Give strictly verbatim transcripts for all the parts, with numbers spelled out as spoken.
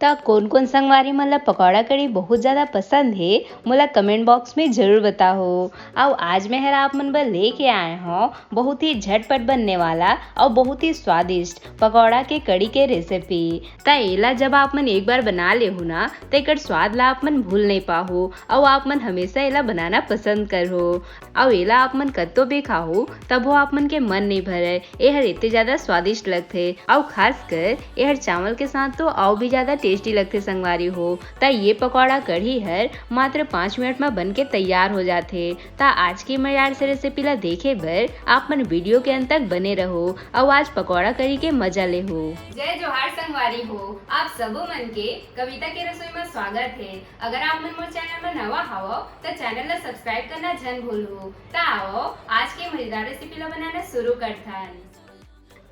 त कोन-कोन संगवारी मन ला पकौड़ा कढ़ी बहुत ज्यादा पसंद हे, मोला comment box में जरूर बताहू। अउ आज मैं हर आप मन बर लेके आए हौं बहुत ही झटपट बनने वाला अउ बहुत ही स्वादिष्ट पकौड़ा के कढ़ी के recipe। त एला जब आप मन एक बार बना लेहू ना, त एकर स्वाद ला आप मन भूल नहीं पाहू, अउ आप मन हमेशा एला बनाना पसंद करहू। अउ एला आप मन कत्तो भी खाहू, तभो आप मन के मन नहीं भरय। एहर इतने ज्यादा स्वादिष्ट लगथे, अउ खासकर एहर चावल के साथ तो अउ भी ज्यादा tasty लगथे संगवारी हो। त ये पकौड़ा कढ़ी हर मात्र पाँच मिनट म बन के तैयार हो जाथे। त आज के मजेदार से recipe ला देखे बर आप मन video के अंत तक बने रहो, अउ आज पकौड़ा कढ़ी के मजा लेहो। जय जोहार संगवारी हो, आप सबो मन के कविता के रसोई म स्वागत हे। अगर आप मन मोर channel म नवा हवव, त channel ला subscribe करना झन भूलहू। त आवव, आज के मजेदार recipe ला बनाना शुरू करथन।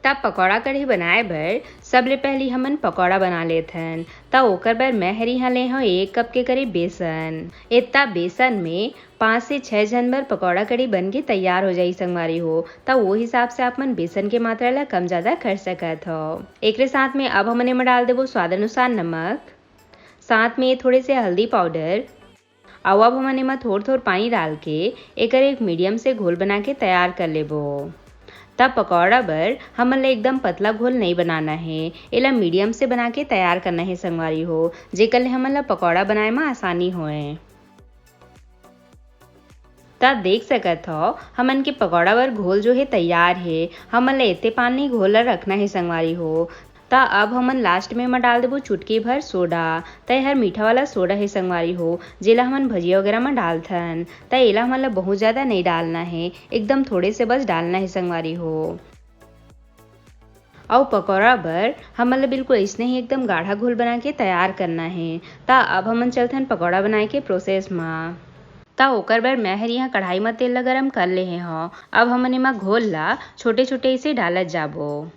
त पकौड़ा कढ़ी बनाए बर सबले पहली हमन पकौड़ा बना लेथन। त ओकर बर मैं हर इहाँ ले हौं एक कप के करीब बेसन। इतना बेसन में पाँच से छह झन बर पकौड़ा कढ़ी बन के तैयार हो जाही संगवारी हो। त वो हिसाब से आप मन बेसन के मात्रा ला कम ज्यादा कर सकत हव। एकरे साथ में अब हमन एमा डाल देबो स्वाद अनुसार नमक, साथ में थोड़े से हल्दी powder, अउ अब हमन एमा थोर-थोर पानी डाल के एकर एक medium से घोल बना के तैयार कर लेबो। तब पकौड़ा बर हमन ला एकदम पतला घोल नइ बनाना हे, एला medium से बना के तैयार करना हे संगवारी हो, जेकर ले हमन ला पकौड़ा बनाए म आसानी होए। त देख सकत हव, हमन के पकौड़ा बर घोल जो हे तैयार हे। हमन ला एते पानी घोल ला रखना हे संगवारी हो। त अब हमन last में एमा डाल देबो चुटकी भर सोडा। त एहर मीठा वाला सोडा हे संगवारी हो, जेला हमन भजिया वगैरह म डालथन। त एला हमन ला बहुत ज्यादा नइ डालना हे, एकदम थोड़े से बस डालना हे संगवारी हो। अउ पकौड़ा बर हमन ला बिल्कुल अइसने ही एकदम गाढ़ा घोल बना के तैयार करना हे। त अब हमन चलथन पकौड़ा बनाए के process म। त ओकर बर मैं हर इहाँ कढ़ाई म तेल ला गरम कर लेहे हौं। अब हमन एमा घोल ला छोटे-छोटे अइसे डालत जाबो।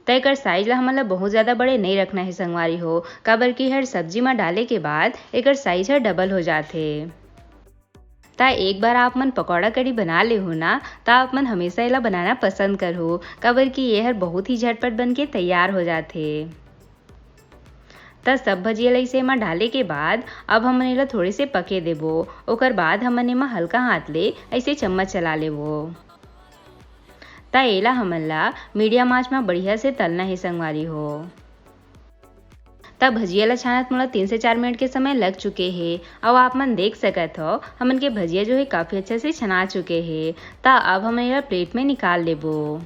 त एकर size ला हमन ला बहुत ज्यादा बड़े नइ रखना हे संगवारी हो, काबर कि हर सब्जी म डाले के बाद एकर size ह double हो जाथे। त एक बार आप मन पकौड़ा कढ़ी बना लेहू ना, त आप मन हमेशा एला बनाना पसंद करहू, काबर कि ये हर बहुत ही झटपट बन के तैयार हो जाथे। त सब भजिया ला इसे एमा डाले के बाद अब हमन एला थोड़े से पके देबो। ओकर बाद हमन एमा हल्का हाथ ले अइसे चम्मच चला लेबो। त एला हमन ला medium आंच म बढ़िया से तलना हे संगवारी हो। त भजिया ला छानत मोला तीन से चार मिनट के समय लग चुके हे। अउ आप मन देख सकत हव, हमन के भजिया जो हे काफी अच्छा से छना चुके हे। त अब हमन एला plate में निकाल लेबो।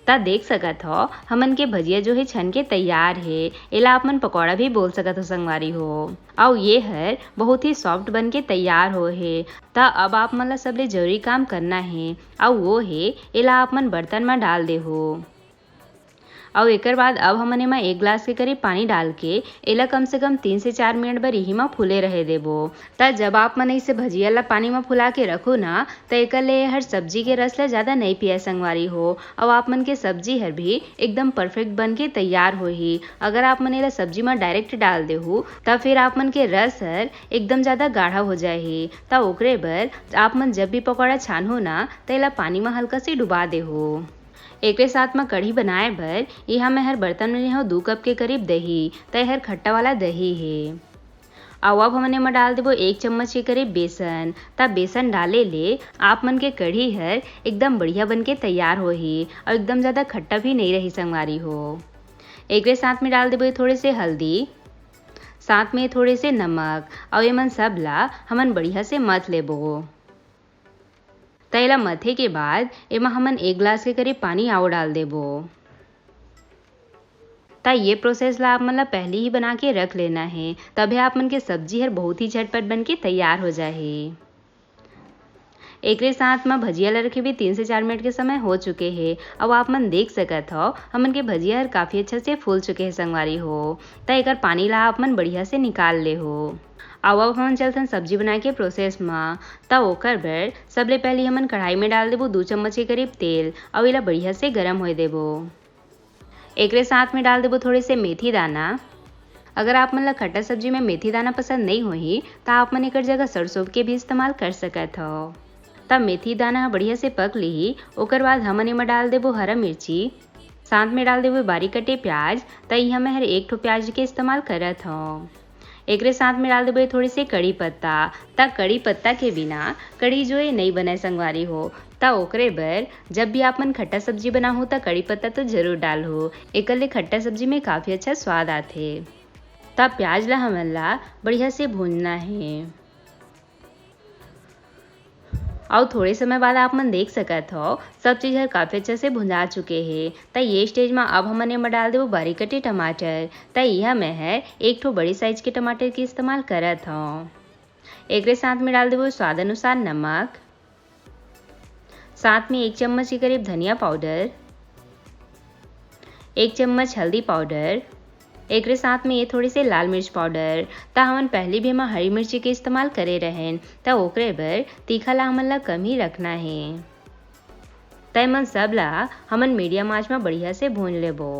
त देख सकत हव, हमन के भजिया जो हे छन के तैयार हे। एला आप मन पकौड़ा भी बोल सकत हो संगवारी हो। अउ ये हर बहुत ही soft बन के तैयार होए हे। त अब आप मन ला सबले जरूरी काम करना हे, अउ वो हे एला आप मन बर्तन म डाल देहू। अउ एकर बाद अब हमन एमा एक गिलास के करीब पानी डाल के एला कम से कम तीन से चार मिनट बर इही म फूले रहे देबो। त जब आप मन इसे भजिया ला पानी म फुला के रखो ना, त एकर ले हर सब्जी के रस ला ज्यादा नइ पिया संगवारी हो, अउ आप मन के सब्जी हर भी एकदम perfect बन के तैयार होही। अगर आप मन एला सब्जी म direct डाल देहू, त फिर आप मन के रस हर एकदम ज्यादा गाढ़ा हो जाही। त ओकरे बर आप मन जब भी पकौड़ा छानहू ना, त एला पानी म हल्का से डुबा देहू। एकरे साथ म कढ़ी बनाए बर इहाँ मैं हर बर्तन में लेहौं दू कप के करीब दही, त एहर खट्टा वाला दही हे। अउ अब हमन एमा डाल देबो एक चम्मच के करीब बेसन। त बेसन डाले ले आप मन के कढ़ी हर एकदम बढ़िया बन के तैयार होही अउ एकदम ज्यादा खट्टा भी नइ रही संगवारी हो। एकरे साथ में डाल देबो थोड़े से हल्दी, साथ में थोड़े से नमक, अउ एमन सब ला हमन बढ़िया से मथ लेबो। त एला मथे के बाद एमा हमन एक गिलास के करीब पानी अउ डाल देबो। त ये process ला आप मन ला पहले ही बना के रख लेना हे, तभे आप मन के सब्जी हर बहुत ही झटपट बन के तैयार हो जाही। एकरे साथ म भजिया ला रखे भी तीन से चार मिनट के समय हो चुके हे। अब आप मन देख सकत हव, हमन के भजिया हर काफी अच्छा से फूल चुके हे संगवारी हो। त एकर पानी ला आप मन बढ़िया से निकाल लेहू। अउ अब हमन चलथन सब्जी बनाए के process म। त ओकर बर सबले पहली हमन कढ़ाई में डाल देबो दू चम्मच के करीब तेल, अउ एला बढ़िया से गरम होए देबो। एकरे साथ में डाल देबो थोड़े से मेथी दाना। अगर आप मन ला खट्टा सब्जी में मेथी दाना पसंद नइ होही, त आप मन एकर जगह सरसों के भी इस्तेमाल कर सकत हव। त मेथी दाना ह बढ़िया से पक लिही, ओकर बाद हमन एमा डाल देबो हरा मिर्ची, साथ में डाल देबो बारीक कटे प्याज। त इहाँ मैं हर एक ठो प्याज के इस्तेमाल करत हव। एकरे साथ में डाल देबो थोड़े से कड़ी पत्ता। त कड़ी पत्ता के बिना कढ़ी जो ए नइ बनय संगवारी हो। त ओकरे बर जब भी आप मन खट्टा सब्जी बनाहू त कड़ी पत्ता तो जरूर डालहू। एकर ले खट्टा सब्जी में काफी अच्छा स्वाद आथे। त प्याज ला हमन ला बढ़िया से भूनना हे। अउ थोड़े समय बाद आप मन देख सकत हव, सब चीज हर काफी अच्छा से भुंजा चुके हे। त ये स्टेज म अब हमन एमा डाल देबो बारीक कटे टमाटर। त इहाँ मैं हर एक ठो बड़ी साइज के टमाटर के इस्तेमाल करत हव। एकरे साथ में डाल देबो स्वाद अनुसार नमक, साथ में एक चम्मच के करीब धनिया पाउडर, एक चम्मच हल्दी पाउडर, एकरे साथ में ये थोड़े से लाल मिर्च पाउडर। त हमन पहली भी एमा हरी मिर्ची के इस्तेमाल करे रहेन, त ओकरे बर तीखा ला हमन ला कम ही रखना हे। त एमन सब ला हमन मीडियम आंच म बढ़िया से भून लेबो।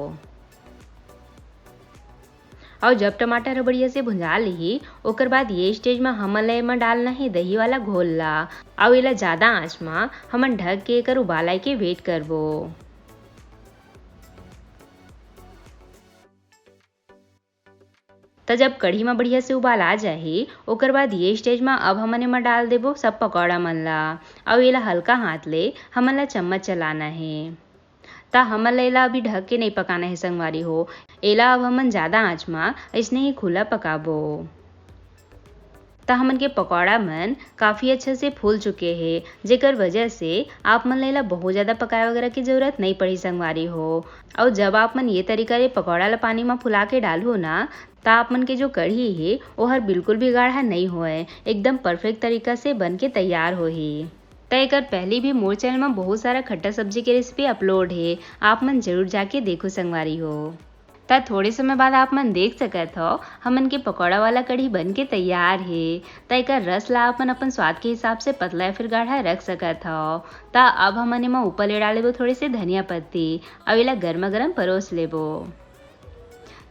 अउ जब टमाटर ह बढ़िया से भुंजा लिही, ओकर बाद ये स्टेज म हमन ला एमा डालना हे दही वाला घोल ला। अउ एला जादा आंच म हमन ढक के एकर उबाल आए के वेट करबो। त जब कढ़ी म बढ़िया से उबाल आ जाही, ओकर बाद ये स्टेज म अब हमन एमा डाल देबो सब पकौड़ा मन ला। अउ एला हल्का हाथ ले हमन ला चम्मच चलाना हे। त हमन ला एला अभी ढक के नइ पकाना हे संगवारी हो, एला अब हमन जादा आंच म अइसने ही खुला पकाबो। त हमन के पकौड़ा मन काफी अच्छा से फूल चुके हे, जेकर वजह से आप मन ला एला बहुत ज्यादा पकाए वगैरह की जरूरत नइ पड़ी संगवारी हो। अउ जब आप मन ये तरीका ले पकौड़ा ला पानी म फुला के डालहू ना, त आप मन के जो कढ़ी हे, ओहर बिल्कुल भी गाढ़ा नइ होए, एकदम परफेक्ट तरीका से बन के तैयार होही। त एकर पहले भी मोर चैनल म बहुत सारा खट्टा सब्जी के रेसिपी अपलोड हे, आप मन जरूर जाके देखो संगवारी हो। त थोड़े समय बाद आप मन देख सकत हव, हमन के पकौड़ा वाला कढ़ी बन के तैयार हे। त एकर रस ला आप मन अपन स्वाद के हिसाब से पतला या फिर गाढ़ा रख सकत हव। त अब हमन एमा ऊपर ले डाल लेबो थोड़े से धनिया पत्ती, अउ एला गरमा गरम परोस लेबो।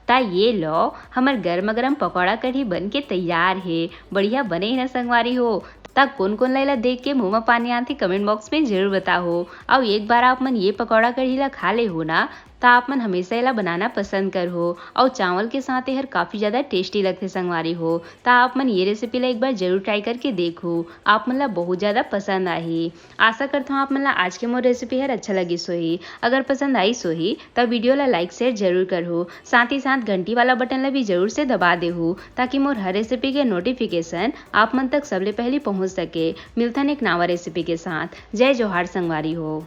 त ये लो, हमर गरमा गरम पकौड़ा कढ़ी बन के तैयार हे। बढ़िया बने हे ना संगवारी हो? त कोन कोन ला एला देख के मुंह म पानी आथे, कमेंट बॉक्स में जरूर बताहू। अउ एक बार आप मन ये पकौड़ा कढ़ी ला खा लेहू ना, त आप मन हमेशा एला बनाना पसंद करहू। अउ चावल के साथ एहर काफी ज्यादा टेस्टी लगथे संगवारी हो। त आप मन ये रेसिपी ला एक बार जरूर ट्राई करके देखहू, आप मन ला बहुत ज्यादा पसंद आही। आशा करत हूँ आप मन ला आज के मोर रेसिपी हर अच्छा लगिस होही। अगर पसंद आइस होही त वीडियो ला लाइक शेयर जरूर करहू, साथ ही साथ घंटी वाला बटन ला भी जरूर से दबा देहू, ताकि मोर हर रेसिपी के नोटिफिकेशन आप मन तक सबले पहली पहुँच सके। मिलथन एक नावा रेसिपी के साथ। जय जोहार संगवारी हो।